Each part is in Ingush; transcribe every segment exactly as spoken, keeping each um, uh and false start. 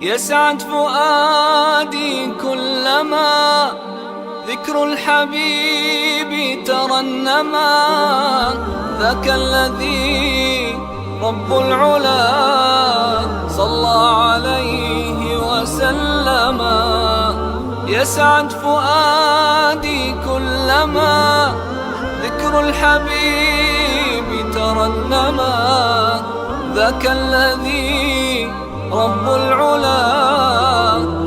يسعد فؤادي كلما ذكر الحبيب ترنما. ذاك الذي رب العلا صلى عليه وسلم. يسعد فؤادي كلما ذكر الحبيب ترنما. ذاك الذي رب العلا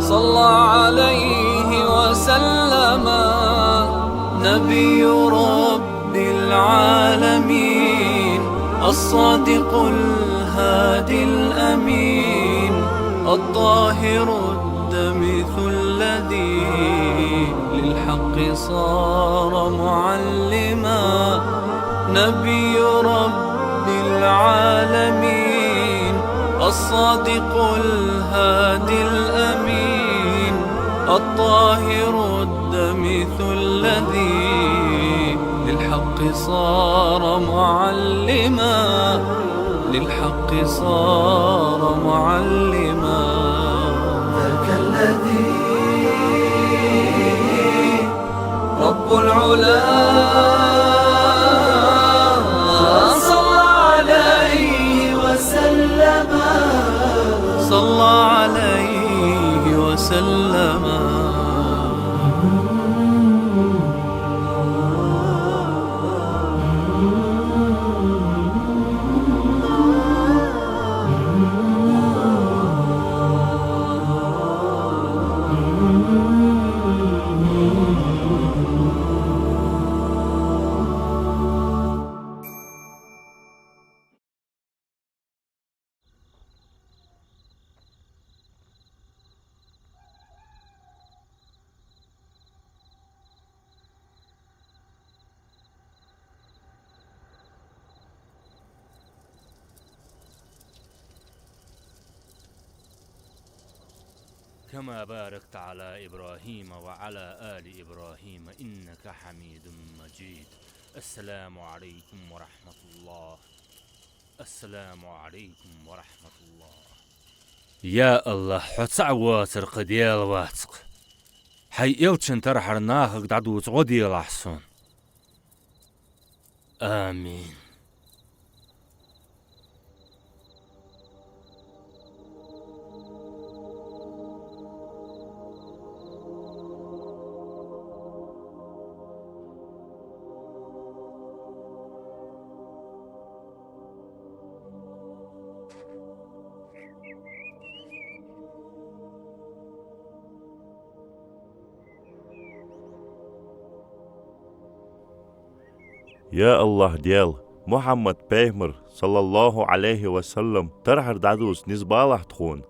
صلى عليه وسلم. نبي رب العالمين، الصادق الهادي الأمين، الطاهر الدمث الذي للحق صار معلما. نبي رب العالمين، الصادق الهادي الأمين، الطاهر الدمث الذي للحق صار معلما، للحق صار معلما. ذاك الذي رب العلا صلى عليه وسلم. صلى عليه وسلم. كما باركت على إبراهيم وعلى آل إبراهيم إنك حميد مجيد. السلام عليكم ورحمة الله. السلام عليكم ورحمة الله. Я АллахӀ, хьо цаӀ воацар кхы Даьла вац-кх. Хьай элчан тархьар нахага дӀадувца гӀо делахь сона. Амин. Я АллахӀ Даьла, Мухьаммад пайхамар, саллаллахӀу Ӏалайхи ва саллам, тархьар дӀадувца низ балахь тхона.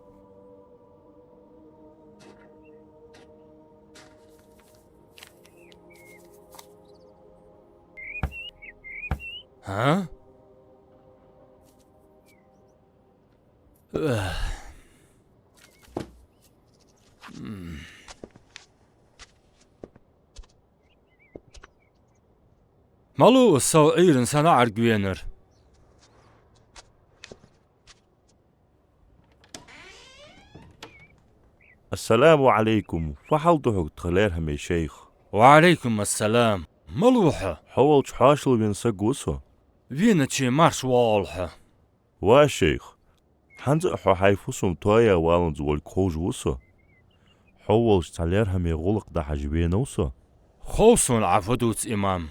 ХӀа? Малув из сов Ӏуйрийна са наӀарга венар? Ассаламу Ӏалайкум. Фу хьал да хьога, тха лерхӀаме шейх? Ва Ӏалайкум ассалам. Малув хьо? Хьо волча хьоашалгӀа вена саг ва со. Веначе марша воагӀалва хьо. Ва шейх, хӀанз а хьо хьай фусам тоаяь валанза волга ховш ва со. Хьо волча цхьа лерхӀаме гӀулакх дахьаш венав со. Хов сона Ӏа фу дувц, имам.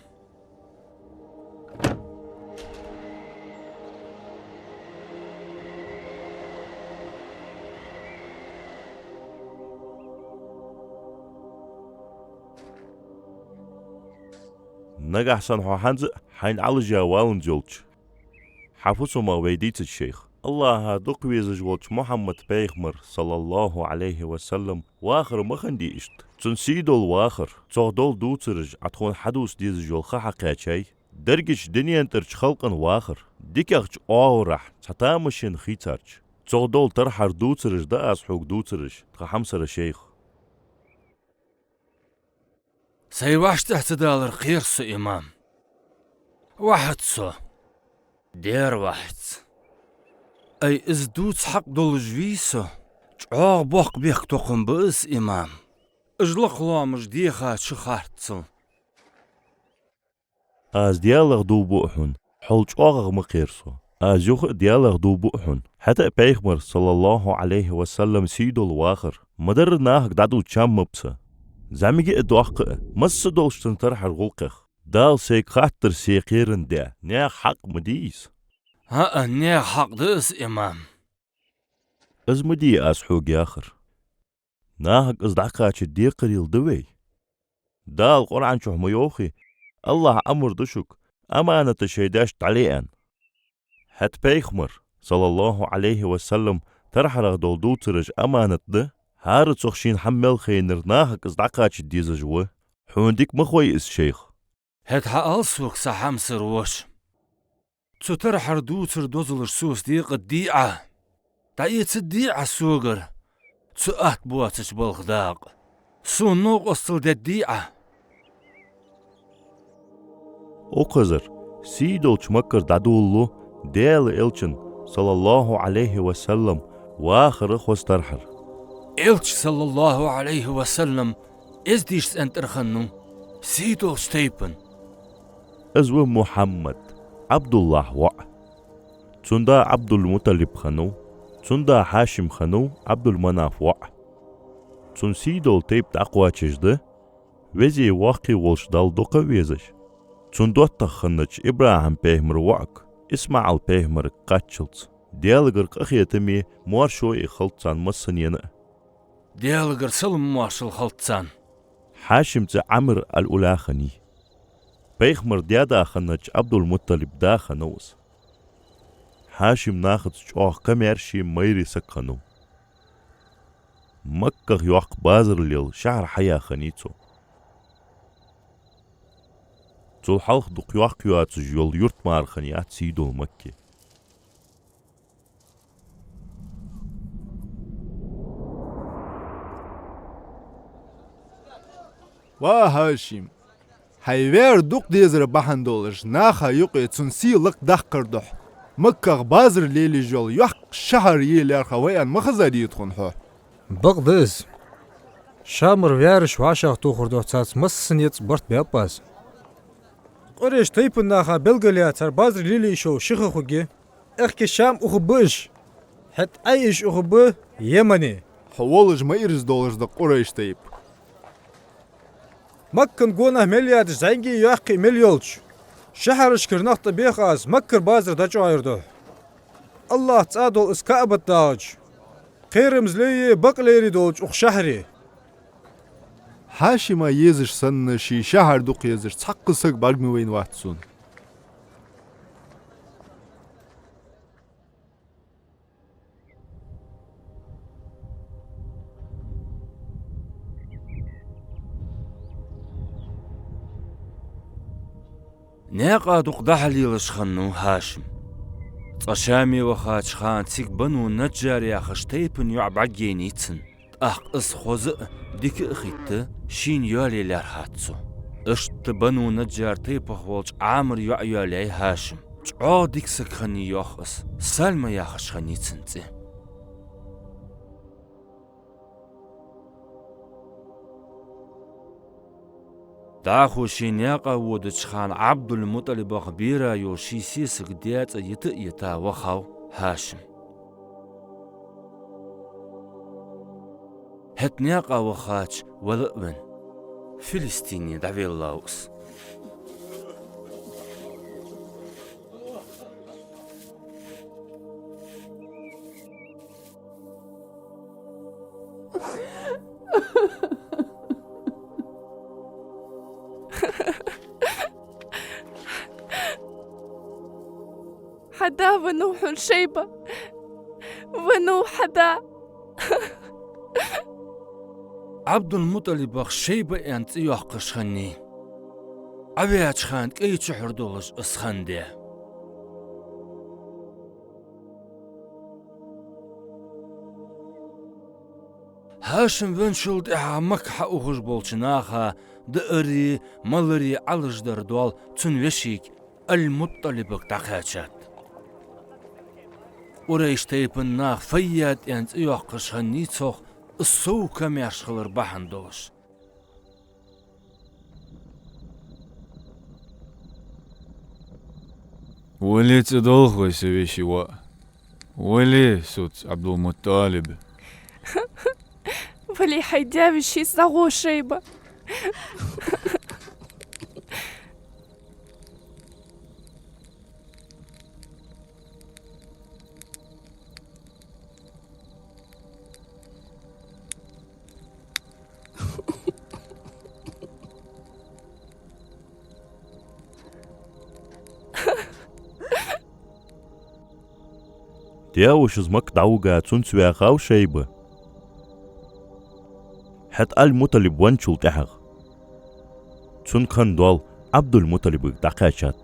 Нагахь санна хьо хӀанз а хьайна Ӏалашъяь валанза йолча хьа фусамах вай дийцача, шейх, АллахӀа дукха везаш волча Мухьаммад пайхамар, саллаллахӀу Ӏалайхи ва саллам, вахар ма хиннадий иштта. Цун сий дола вахар, цох дола дувцараш Ӏа тхона хьадувца дезаш йола ха хьакхаьчай. Дерригача дунен тӀарча халкъа вахар, дикагӀча оагӀорахьа цхьа тамашийна хийцарча, цох дола тархьар дувцараш да аз хьога дувцараш, тха хьамсара шейх. Сай вӀаштӀехьа ца далар кхер со, имам. Вахьац со. Дера вахьац. Ай, из дувца хьакъ долаш вий со? ЧӀоагӀа боккха бехктокхам ба из, имам. Уж лакха лоамаш дехача хаттацал. Аз Даьлах дув буъ хьона, хьол чӀоагӀагӀа ма кхер со. Аз юха а Даьлах дув буъ хьона, хӀаьта а Пайхамар, саллаллахӀу Ӏалайхи ва саллам, сий дола вахар, ма дарра нахага дӀадувца чам ма ба са. ЗӀамига а, доккха а, масса долча цун тархьара гӀулакхех Дала сайга хаттар се кхерам даь, наьха хьакъ ма дий из. ХӀаа, наьха хьакъ да из, имам. Из ма дий аз хьога яхар. Нахага из дӀакхача декхарийла да вай. Дала Къуръан чу ма йоахий: АллахӀа амар ду шуга аманаташ шоай даьшта дӀале аьнна. ХӀаьта Пайхамар, саллаллахӀу Ӏалайхи ва саллам, тархьарах дола дувцараш аманат да, хӀара цох шийна хӀама мел хайнар нахага из дӀакхача дезаш ва. Хьона дика ма хой из, шайх. ХӀаьта хьаала сога, са хьамсара воша. Цу тархьара дувцар дозалаш соца декъаддий Ӏа? ДӀаэцаддий Ӏа согара цу атта боацача балха дакъа? Сона новкъостал дергдий Ӏа? Укхазара, сий долча Маккара дӀадолалу Даьла Элчан, саллаллахӀу Ӏалайхи ва саллам, вахара хоза тархьар. Элча, саллаллахӀу Ӏалайхи ва саллам, эздийча цӀен тӀара хиннав сий долча тайпан. Из ва Мухьаммад, Ӏабдуллахьа воӀ. Цун да Ӏабдул-МутӀалиб хиннав, цун да Хьашим хиннав, Ӏабдул-Манафа воӀ. Цун сий дола тайпа дӀакхоачаш да, везеи воккхеи волча Далла дукха а везаш, цун доттагӀа хиннача ИбрахӀим-пайхамара воӀага, ИсмаӀал-пайхамарага кхаччалца, Даьлагара къахетаме, моаршо а хилда царна массанена а. Даьлагара салам-моаршал хилда царна. Хьашима цӀи Ӏамр аль-Ула хиннай. Пайхамара даь-да хиннача Ӏабдул-МутӀалиба да хиннав из. Хьашим нахаца чӀоагӀа камаьршеи майреи саг хиннав. Макках йоккха базар лела шахьар хьаяь хиннай цо. Цул хьалха дукха йоккха йоацаш йола юрт мара хиннаяц сий дола Макка. Ва Хьашим, хьай ваьр дукха дезар бахьан долаш, наха юкъе цун сий лакхдаккхар духьа, Макках базар лелаеш йола йоккха шахьар е лаьрхӀа ва аьнна ма хезадий тхона хьо? Бакъда из. Шамара ваьраш вӀашагӀтохар духьа царца массане а барт баьб аз. Къурайш тайпан наха белгалъяь, цар базар лелаеш йола ши ха хургья. Аьхки Шам ухаргба уж, хӀаьта Ӏай уж ухаргба Йемане. Хьо волаш ма ираз долаш да Къурайш тайпа. Маккан гонахьа мел ядаш зӀамигеи йоккхеи мел йолча шахьарашкара нах тӀабех аз, Маккара базар дӀачӀоагӀъяр духьа. АллахӀа цӀа дола из КаӀбат дагӀача, кхерамзлеи бакълеи долча укх шахьаре. Хьашима езаш санна, ший шахьар дукха езаш цхьаккха саг бӀаргавайнавац сона. Наькъа дукха дӀахьалелаш хиннав Хьашим. Цкъа Шаме вахача хана цига Бану Наджжар яхаш тайпан йоӀ бӀаргаяйнай цунна. ТӀаккха из хоза а, дика а хетта, шийна йоалае лаьрхӀад цо. Иштта Бану Наджжар тайпах волча Ӏамра йоӀ йоалаяьй Хьашим. ЧӀоагӀа дика саг хиннай йоах из, Сальма яхаш хиннай цун цӀи. ДӀахо ший наькъа водача хана Ӏабдул-МутӀалибах бера йола ший сесаг даь цӀа йита а йита вахав Хьашим. ХӀаьта наькъа вахача вала а венна, Филистине дӀавеллав из. Хьа да веннав хьона, Шайба? Веннав хьа да? Ӏабдул-МутӀалибах Шайба аьнна цӀи йоаккхаш хиннай, Ӏаваьча хана кӀай чухьара долаш из хиннадаь. Хьашим венначул тӀехьагӀа Макка хьаухаш болча наха даари, малари Ӏалашдара доал цун вешийга Аль-МутӀалибага дӀакхаьчад. Къурайш тайпан нах Файяд аьнна цӀи йоаккхаш хиннай цох, из сов камаьрша хилар бахьан долаш. Вале, цӀадолх вай, са веший воӀ. Вале, соца Ӏабдул-МутӀалиб. Вале, хьай даь-вешийца дӀагӀо, Шайба. Даь-вошас Макка дӀавига, цунца ваьхав Шайба. ХӀаьта Ӏабдул-МутӀалиб венначул тӀехьагӀа цун кхаьнна доал Ӏабдул-МутӀалибага дӀакхаьчад.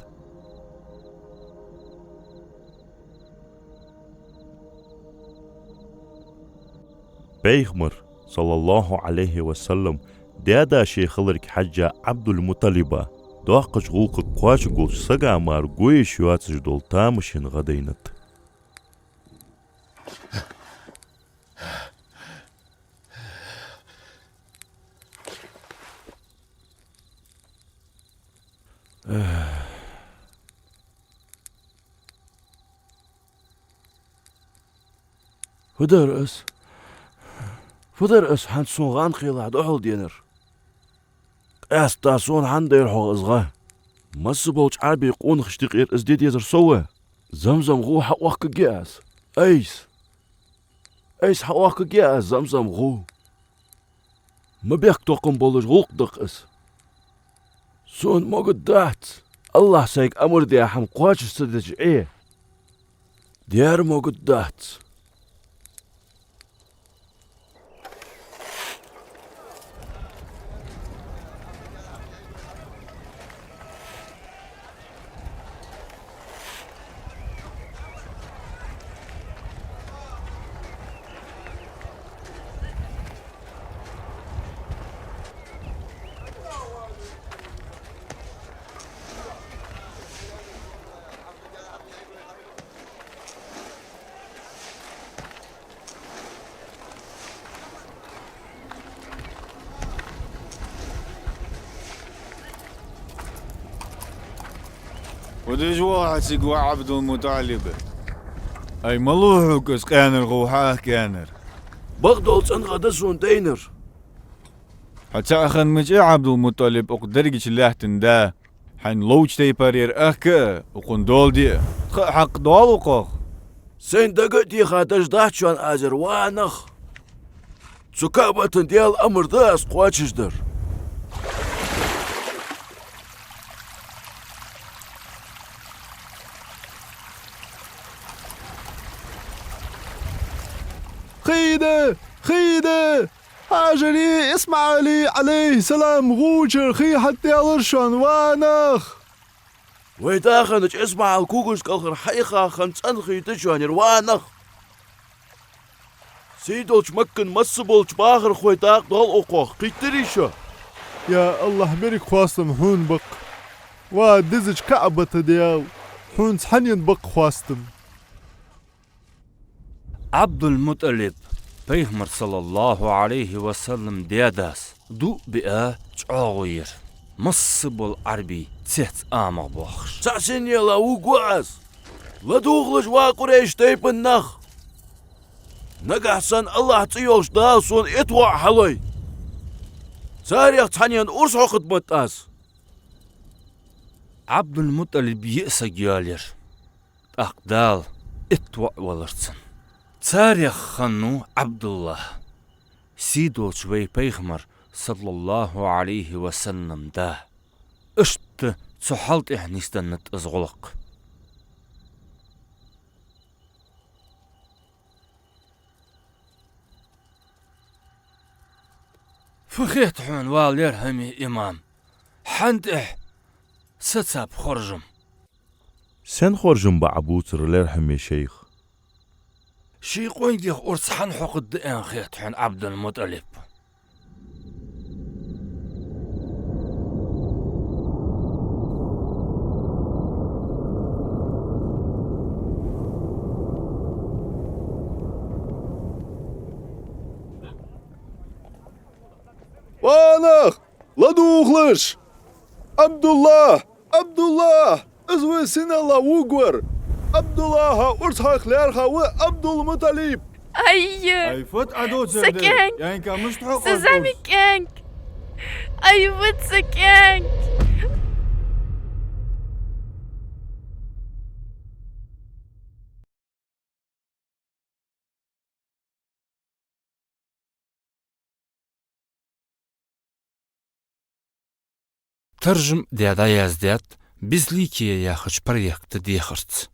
Пайхамара, саллаллахӀу Ӏалайхи ва саллам, даь-да ше хиларга хьежжа Ӏабдул-МутӀалиба доккхача гӀулакхага кхоачаргволча сага мара го йиш йоацаш дола тамашийна гӀа дайнад. Фу дар из? Фу дар из хӀанз сона гӀан кхелахь духьал денар? Къаьстта сона хӀана дайра хьогӀ из гӀа? Масса болча Ӏарбий къонахашта юкъера из де дезар со ва. Замзам гӀув хьаоахкаргья аз. Айса. Айса хьаоахкаргья аз Замзам гӀув. Ма бехктокхам болаш гӀулакх да-кх из. Сона могаргдац, АллахӀа сайга амар даь хӀама кхоачаш ца деча Ӏе. Дера могаргдац. Фу деш ва хьо цига, ва Ӏабдул-МутӀалиб? Ай, малув хьога из къаьнара гӀув хьаахка аьннар? Бакъдола цӀена гӀа да сона дайнар. Хьо цаӀ хинна мича, Ӏабдул-МутӀалиб, укх дерригача лаьттан да? Хьайна ловча тайпара ер ахка а, укхунна доал де а тха а хьакъ доал укхох? Сайна дага а техад дажа дац шоана аз ер, ва нах. Цу КаӀбатан Даьла амар да аз кхоачашдар. Хийда! Хийда! Хьажарий, ИсмаӀалий, Ӏалайхи салам, гӀувчара хий хьатӀадаьлар шоана, ва нах! Вай да хиннача ИсмаӀала когаш кӀалхара хьаийха хинна цӀена хий да шоана ер, ва нах! Сийдолча Маккан масса болча бахархой дакъа доал укхох, кхийттарий шо? Я АллахӀ, беррига хоастам Хьона ба-кх. Ва дезача КаӀбата Даьла, Хьона цхьаннена ба-кх хоастам. Ӏабдул-МутӀалиб, Пайхамара, саллаллахӀу Ӏалайхи ва саллам, даь-дас дув а биа чӀоагӀо яр, масса бола Ӏарбий цецамагӀа боахаш. ЦаӀ синела вувргва аз. ЛадувгӀалаш, ва Къурайш тайпан нах! Нагахьа санна АллахӀ цӀи йолча Дала сона итт воӀ хьалой. Царех цхьаннена урс хьокхаргда-м аз. Ӏабдул-МутӀалиба йиъ саг йоалаяр. ТӀаккха Дала итт воӀ велар цун. Царех хиннав Ӏабдуллахь, сийдолча вай Пайхамара, саллаллахӀу Ӏалайхи ва саллам, да. Иштта цу хьал тӀехьа нийсденнад из гӀулакх. Фу хет хьона, ва лерхӀаме имам? Хьан тӀехьа сацаб хоржам? Сен хоржам ба Ӏа бувцар, лерхӀаме шайх? Ший къонгех урс хьан хьокхаргда аьнна хет хьона Ӏабдул-МутӀалиб? Ва нах, ладувгӀалаш! Ӏабдуллахь! Ӏабдуллахь! Из ва синалла вугвар! Ӏабдуллахьа урс хьакха лаьрхӀа ва Ӏабдул-МутӀалиб! Ай! Ай, фат Ӏадоцар са де? КӀаьнк! Янка, мишта хьо Са къоасталус? Зами кӀаьнк! Ай, фат са кӀаьнк! Таржам даь дӀаяздаьд «Безликие» яхача проекта дехарца.